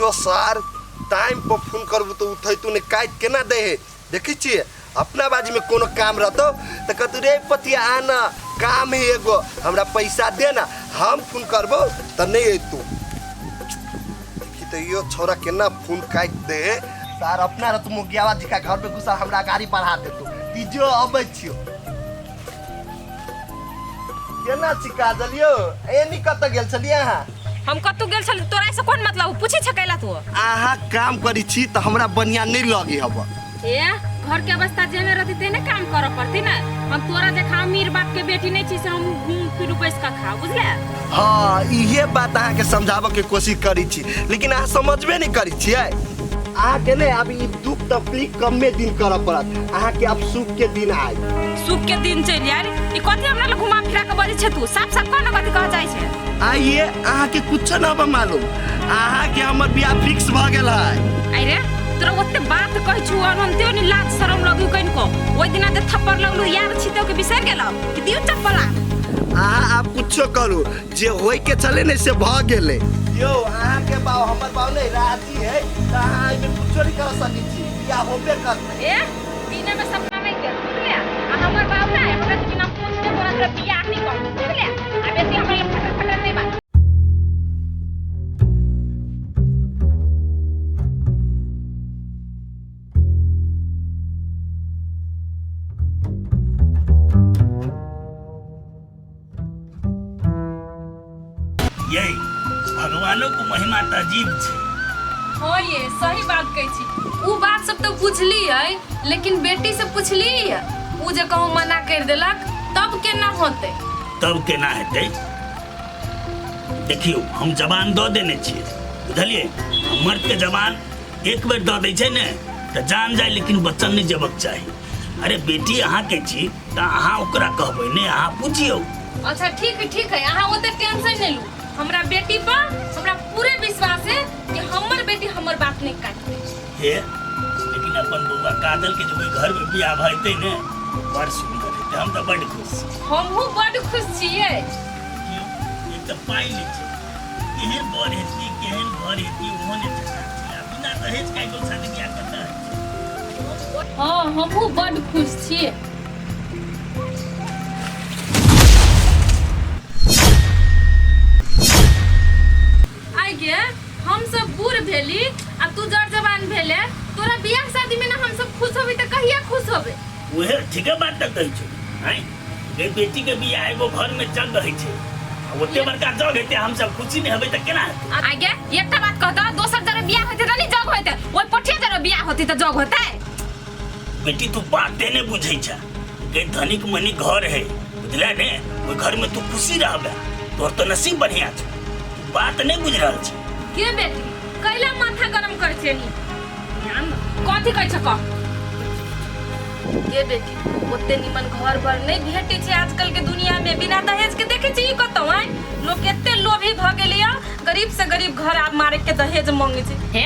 यो सार टाइम पर फोन करबू तऽ उठैतू नहि काटि केना दै है देखै छियै अपना बाजूमे कोनो काम रहतौ तऽ कहतू रे पतिया आ ना काम है एगो हमरा पैसा दे ना हम फोन करबो तऽ नहि अयतू देखी तऽ यो छौड़ा केना फोन काटि दे है सार अपना रहतू मुगियावा जी का घर में घुसा हमरा गाड़ी बढ़ा देतू तीजो अबै छियो केना छी काजल यौ एनी कतऽ गेल छलियै अहाँ हम कतौ गेल छली तोरा से कोन मतलब पूछे छ कैला तू अहाँ काम करी छी तऽ हमरा बढ़िया नहीं लगे हब ए घर के अवस्था जेमे रहती तेने काम करे पड़ती ना हम तोरा देखा अमीर बाप के बेटी नहीं छी से हम घूम फिर बैस के खाओ बुझले हाँ इहे बात अहाँके समझाबऽ के कोशिश करी छी लेकिन अहाँ समझबे नहीं करी छियै अहाँके ने आब ई दुख तकलीफ कमे दिन करऽ पड़त अहाँके आब सुख के दिन आय सुख के दिन चलि आयल ई कथी हमरा लग घुमा फिरा के बजै छै तू साफ साफ कह ना कथी कह जाइ छै आइए अहाँके कुछो ना बा मालूम अहाँके हमर बियाह फिक्स भऽ गेल है अरे तोरा ओते बात कहै छु और हम त्यो नि लाज शरम लगू कनिको ओइ दिना जे थप्पड़ लगलू याद छी तो के बिसरि गेलौ कि दियौ चप्पला अहाँ आब कुछो करू जे होय के छलै ने से भऽ गेलै यौ अहाँके बाप हमर बाप नहि राजी है तऽ अहाँ एहिमे कुछो नहि कर सकै छी बियाह होबे करतै ए दिने में सपना नहीं देख बुझले आ हमर बाप ना हमरा से बिना पूछले तोरा से बियाह नहीं कर बुझले आ बेसी हमरा लग फटर फटर नहीं बात ये भगवानो को महिमा तऽ अजीब छै हाँ ये सही बात कहै छी उ बात सब तऽ बुझलियै लेकिन बेटी से पुछलियै उ जे कहूँ मना करि देलक तब केना होतै तब केना हेतै देखियौ हम जबान दऽ देने छियै बुझलियै मर्दके जबान एक बेर दऽ दै छै ने तऽ जान जाय लेकिन बच्चन नहि जेबक चाही अरे बेटी अहाँके छी तऽ अहाँ ओकरा कहबै नहि अहाँ पुछियौ अच्छा ठीक है ठीक है अहाँ ओते टेंशन नहीं लू हमरा बेटी पर हमरा पूरे विश्वास है कि हमर बेटी हमर बात नहीं काटते हे लेकिन अपन बौआ काजल के जे ओहि घर में बियाह भइतै ने बड़ सुंदर हेतै हम तऽ बड़ खुश छी हमहूँ बड खुश छियै देखियौ, एक तऽ पाइ नहि छै केहन बर हेती केहन घर हेती ओहो नहि ठेकान छै आ बिना दहेज के आइ शादी बियाह कतऽ होइ छै हाँ हमहूँ बड खुश छियै आइ गे हम सब बूढ़ भेली आ तू जर जवान भेले तोरा बियाह शादी में ना हम सब खुश होबे त कहिया खुश होबे उहे ठीके बात तऽ कहै छौ आँय गे बेटी के बियाह एगो घर में जग होइ छै आ ओते बड़का जग हेतै हम सब खुशी नहि हेबै तऽ केना हेतै आगे एकटा बात कहता दोसर जरे बियाह होते त नहीं जग होते ओइ पठिया जरे बियाह होती त जग होते बेटी तू बाते नहि बुझै छ गे धनिक मनिक घर है बुझले ने ओहि घर में तू खुशी रहबे तोहर तऽ नसीब बढ़िया छौ तू बात नहि बुझि रहल छी के बेटी कैला माथा गरम कर छे नी कथी कहै छ कह के बेटी ओते निमन घर भर नहीं भेटे छे आजकल के दुनिया में बिना दहेज के देखे छी कतौ आय लोग एते लोभी भ गेलिया गरीब से गरीब घर आब मारे के दहेज मांगे छे हे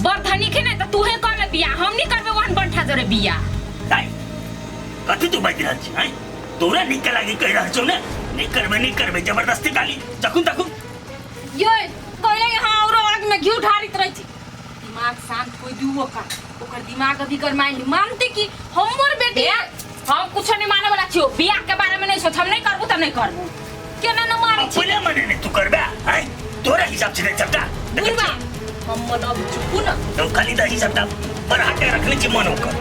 बड़ धनिक है ने त तूहे कर ले बियाह हम नहीं करबे वहन बंठा जरे बियाह आय कथी तू बाजि रहल छी आय तोरा नीक लागी कहि रहल छौ ने नहि करबै नहि करबै जबरदस्ती गाली जखन तखन ये कहले यहाँ औरो आग में घी ढारित रही छी दिमाग शांत कोई दू ओकर ओकर दिमाग अभी गरमाइल मानते कि हमर बेटी हे हम कुछो नहीं माने वाला छियो बियाह के बारे में नहीं सोच हम नहीं करबू त नहीं करबू केना न मारे छी अपने मने ने तू करबे आय तोरा हिसाब से नहीं सबटा देखै बुढ़बा छी हम मन चुपू न तो खाली दही सबटा बढ़ा के रखने छी मन ओकर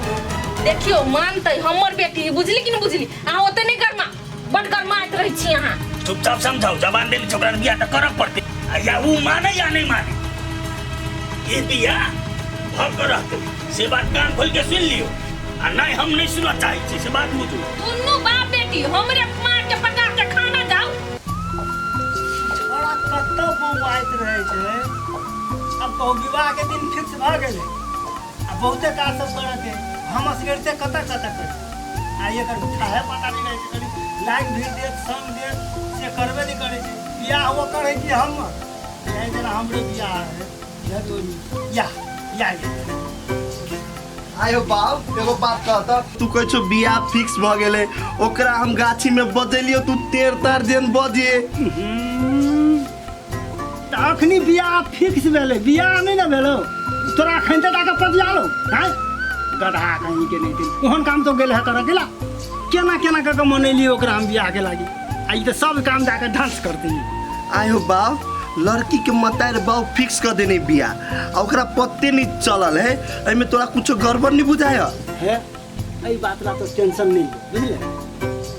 देखियो मानते हमर बेटी बुझली कि न बुझली अहाँ ओते नहीं गरमा बड गरमाइत रहै छी अहाँ चुपचाप समझाओ जबान देने छोकरा के बियाह तऽ करऽ पड़तै आ या ऊ माने या नहीं माने ये बियाह भऽ के रहतै से बात कान खोल के सुन लियो आ नहीं हम नहीं सुनऽ चाहै छी से बात बुझू दुनू बाप बेटी हमरे मार के पका के खाना जाओ छोड़ा कतऽ बौआइत रहै छै आब कहू विवाह के दिन फिक्स भऽ गेलै आ बहुते काज सब करऽ के हम असगरते कतऽ कतऽ करी आ एकर थाहे पता नहि रहै छै कनी लाइक भी देत संग देत से करबे नहि करै छै बियाह ओकर है कि हम जाहि जेना हमरे बियाह है या या या आयो बाप एगो बात कहता तू कहै छौ बियाह फिक्स भऽ गेलै ओकरा हम गाछी में बजेलियो तू तेर तार जेन बजे तऽ अखनी बियाह फिक्स भेलै, बियाह नहि ने भेलौ। तोरा अखन तक जाके पतिया लो आँय, गधा कहीं के नहीं दिन ओहन काम तो गेल है करऽ गेला। केना केना कऽ के मनेलियै ओकरा हम बियाह के लागी, आ ई तऽ सब काम जाके डांस करती। आय हो बाप, लड़की के मतार बाप फिक्स कर देने बियाह आ ओकरा पत्ते नहीं चलल है। एहिमे तोरा कुछो गड़बड़ नहीं बुझाय है? एहि बात ला तो टेंशन नहीं ले, बुझले?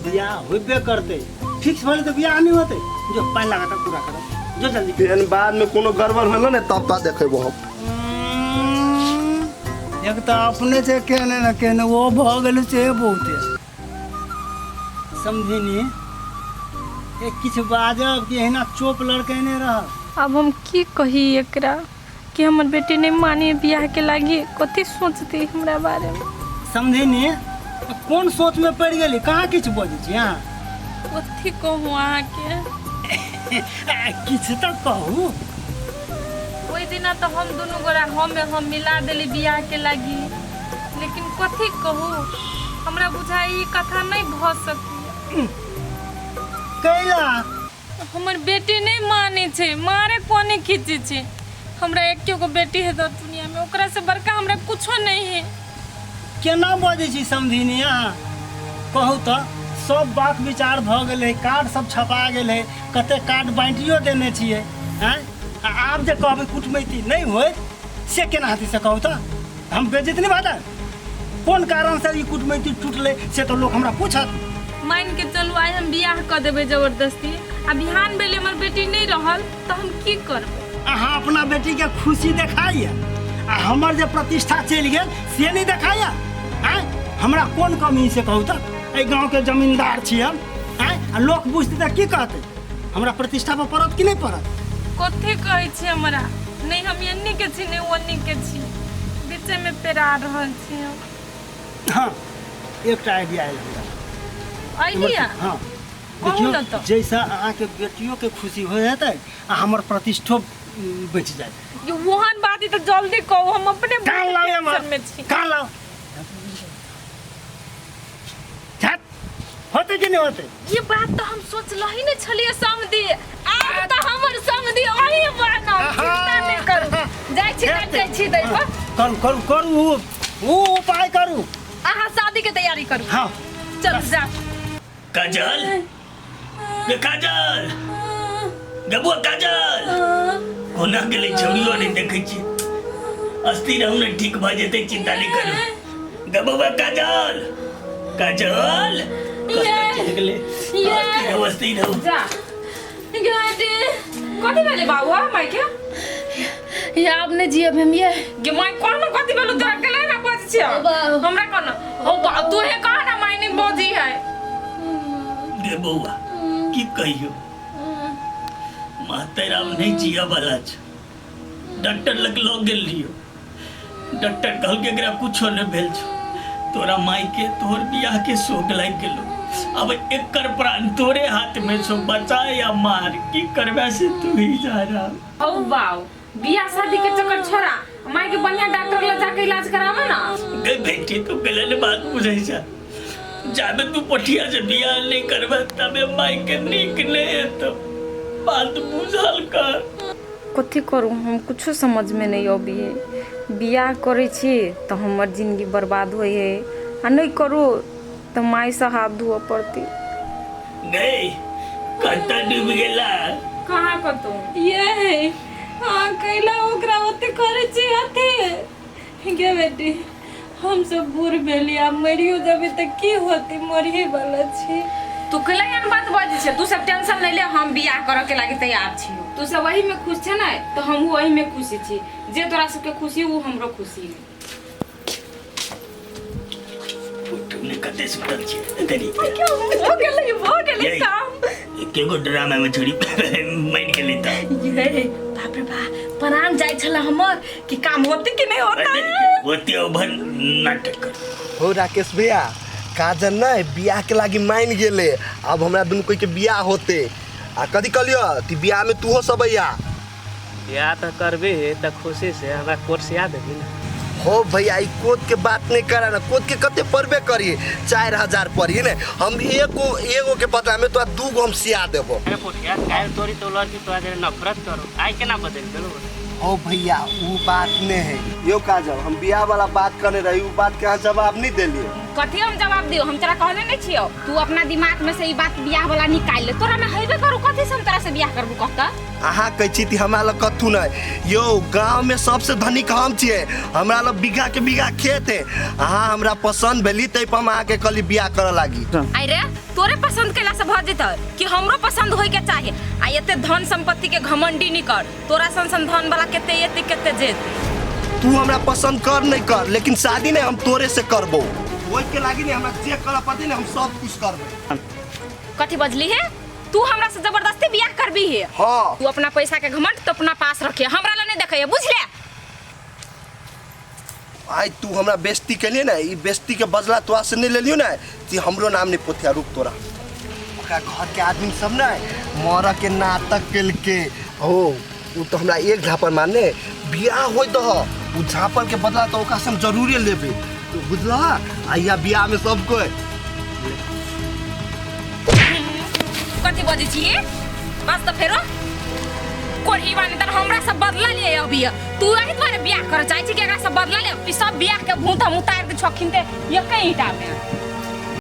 बियाह होबे करते, फिक्स भेलै तऽ बियाह नहीं होते। जो पानि लागत पूरा करब, जो जल्दी। फेर बाद में कोनो गड़बड़ होलो ने तब तो देखेबो हम। एक तऽ अपने से केने न केने वो भऽ गेल से बहुते। समझिनी एक किछु बाजब कि एहिना चोप लड़केने रहब। अब हम की कही एकरा कि हमर बेटी नहीं मानी बियाह के लागी, कथी सोचती हमरा बारे में? समझिनी कोन सोच में पड़ि गेली, कहाँ किछु बजै छी अहाँ? कथी कहू अहाँके? किछु तऽ कहू। ओहि दिना तऽ हम दुनू गोरा हम में हम मिला देली बियाह के लागी, लेकिन कथी कहू, हमरा बुझाइ ई कथा नहीं भऽ सकी। कैला? हमर बेटी नहीं माने छै, मारे कोने खींचे छै। हमरा एके गो बेटी है दर दुनिया में, ओकरा से बड़का हमरा कुछो नहीं है। केना बजै छी समधिनी अहाँ? कहू तऽ, सब बात विचार भऽ गेलै, कार्ड सब छपा गेलै, कते कार्ड बाँटियो देने छियै आँय, आ आब जे कहबै कुटमैती नहि होय से केना हेतै से कहू तऽ? हम बेइज्जत नहि भऽ जायब? कोन कारणसँ ई कुटमैती टूटलै से तऽ लोक हमरा पूछत। मान के चलू आइ हम बियाह कऽ देबै जबरदस्ती, आ बिहान भेलै हमर बेटी नहीं रहल तऽ हम की करबै? अहाँ अपना बेटीके खुशी देखाइए आ हमर जे प्रतिष्ठा चलि गेल से नहि देखाइए आँय? हमरा कोन कमी से कहू तऽ? एहि गाँवके जमींदार छी हम आँय, आ लोक बुझतै तऽ की कहतै? हमरा प्रतिष्ठा पर पड़त कि नहि पड़त? कथी कहै छी हमरा? नहीं हम एन्नी के छी नहीं ओन्नी के छी, बीचे में पेरा रहल छी हम। हाँ, एकटा आइडिया आयल हमरा। आइडिया? हाँ। कहू देखियौ ने तऽ। जैसा अहाँके बेटियोके खुशी हो जेतै आ हमर प्रतिष्ठो बचि जायत। ये वहन बात है तऽ जल्दी कहू, हम अपने कान लाओ ये टेंशन में छी। कान लाओ। झट, होतै कि नहि होतै? ये बात तो हम सोचल ही नहीं छलिए समधी। आब तो हमर समधी अही बनब, चिंता नहीं करू। जाइ छी काट जाइ छी दै पर। करू करू करू, उ उपाय करू। अहाँ शादी के तैयारी करू। हाँ चलू जा। काजल गे, काजल गे, बुआ काजल कोना गेलै? छौड़ियो नहि देखै छी। अस्थिर रहू ने, ठीक भऽ जेतै, चिंता नहि करू। गे बौआ काजल, काजल कतऽ चलि गेलै? अस्थिर रहू, अस्थिर रहू। जा कथी भेलै बाबू माय के? ये आब नहीं जियब हम ये। गे माय कोन कथी भेलौ तोरा? केला ना बजै छियै हमरा? कोन ओ बा तू हे कह ना, माय नहीं बजी है। गे बौआ की कहियो, मातर आब नहि जियऽ वाला छै। डॉक्टर लग लऽ गेल रहियो, डॉक्टर कहलकै एकरा कुछो नहि भेल छौ, तोरा माय के तोहर बियाह के शोक लागि गेलो। अब एकर प्राण तोरे हाथ में छौ, बचा या मार, की करबे से तू ही जा रहा। औ बाऊ, बियाह शादी के चक्कर छोड़ा, माय के बढ़िया डॉक्टर लग जाके इलाज करावे ना। गे बेटी तू गलत बात बुझै छ, जाबे तू पठिया से बियाह नहीं करबे तबे माय के नीक नहीं हेतौ, बात बुझल कर। कथी करू हम, कुछो समझ में नहीं अबै है। बियाह करै छी तऽ हमर जिंदगी बर्बाद होइ है, आ नहीं करू तऽ माय से हाथ धोअ पड़ती। गई कतऽ डूब गेला? कहाँ कतौ ये हाँ कैला ओकरा ओते करै छी अथी। गे बेटी, हम सब बूढ़ भेली, आब मरियो जेबै तऽ की होतै? मरिये वाला छी। तू कैला एहन बात बजै छै? तू सब टेंशन नहीं ले, हम बियाह करऽ के लागी तैयार छी। तू सब वही में खुश छै ने तऽ हमहूँ वही में खुशी छी। जे तोरा सबके खुशी वो हमरो खुशी है। तुमने कते सुतल छियै कनी? हो गेलै, हो गेलै। यही। काम एके गो ड्रामा में छोड़ी मानि गेलै तऽ। ये बाप रे बाप, प्राण जाइ छला हमर कि काम होते कि नहीं होता। ओते ओभर नाटक कर। हो राकेश भैया, काजल नहीं बियाह के लागी मान गेले। अब हमरा दुनू कोई के बियाह होते आ कथी कहलियो कि बियाह में तू हो सब भैया। बियाह तऽ करबी तऽ खुशी से हमरा कोट सिया देबी ने? हो भैया, ई कोद के बात नहीं करा ना, कोद के कते पड़बे करिए, 4000 पड़िए ने। हम एगो एगो के बदला में तोरा 2 गो हम सिया देबो। अरे पोठिया, काल्हि तोरी तो लड़की तोरा जरे नफरत करो, आइ केना बदलि गेलौ? हो भैया, वो बात नहीं है यो काजल, हम बियाह वाला बात करने रही, वो बात के अहाँ जवाब नहीं देलिए। कथी हम जवाब दियो? हम तोरा कहले नहीं छियो, तू अपना दिमाग में से ई बात बियाह वाला निकाल ले। तोरा में हेबे करू, कथी से हम तोरा से बियाह करबू कहता? अहाँ कहै छी कि हमरा लग कथू नहीं। यो गाँव में सबसे धनिक हम छियै, हमरा लग बीघा के बीघा खेत है। अहाँ हमरा पसंद भेली तै पर हम अहाँके कहली बियाह करऽ लागी। आई रे, तोरे पसंद केला से भऽ जेतै कि हमरो पसंद होय के चाही? आ एते धन संपत्ति के घमंडी नहीं कर, तोरा सन सन धन वाला केते एते केते जेते। तू हमरा पसंद कर नहीं कर, लेकिन शादी नहीं हम तोरे से करबो। ओहि के लागी नहीं हमरा जे करऽ पड़तै ने, हम सब कुछ करबै। कथी बजली है तू? हमरा से जबरदस्ती बियाह करबी है? हाँ। तू अपना पैसा के घमंड तो अपना पास रखिए, हमरा ला नहीं देखैए, बुझले? आइ तू हमरा बेइज्जती केलिए ने, ई बेइज्जती के बदला तोरा से नहीं लेलियो ने कि हमरो नाम नहीं पोथिया। रुक तोरा, ओकरा घर के आदमी सब ने मरऽ के नाटक केलके हो। उ तो हमरा एक झापड़ मारने, बियाह होय दह, उ झापड़ के बदला तो ओकरा से हम जरूरे लेबे, तू बुझलह? आइया बियाह में सब कोई। कथी बजै छियै? बस तऽ फेरो कोढ़ी बानी तर हमरा सब बदला लिए अभी। तू एहि दुआरे बियाह करऽ चाहै छी कि एकरा सब बदला ले? ई सब बियाह के भूत हम उतार दे छखिन ते एके ईटा में।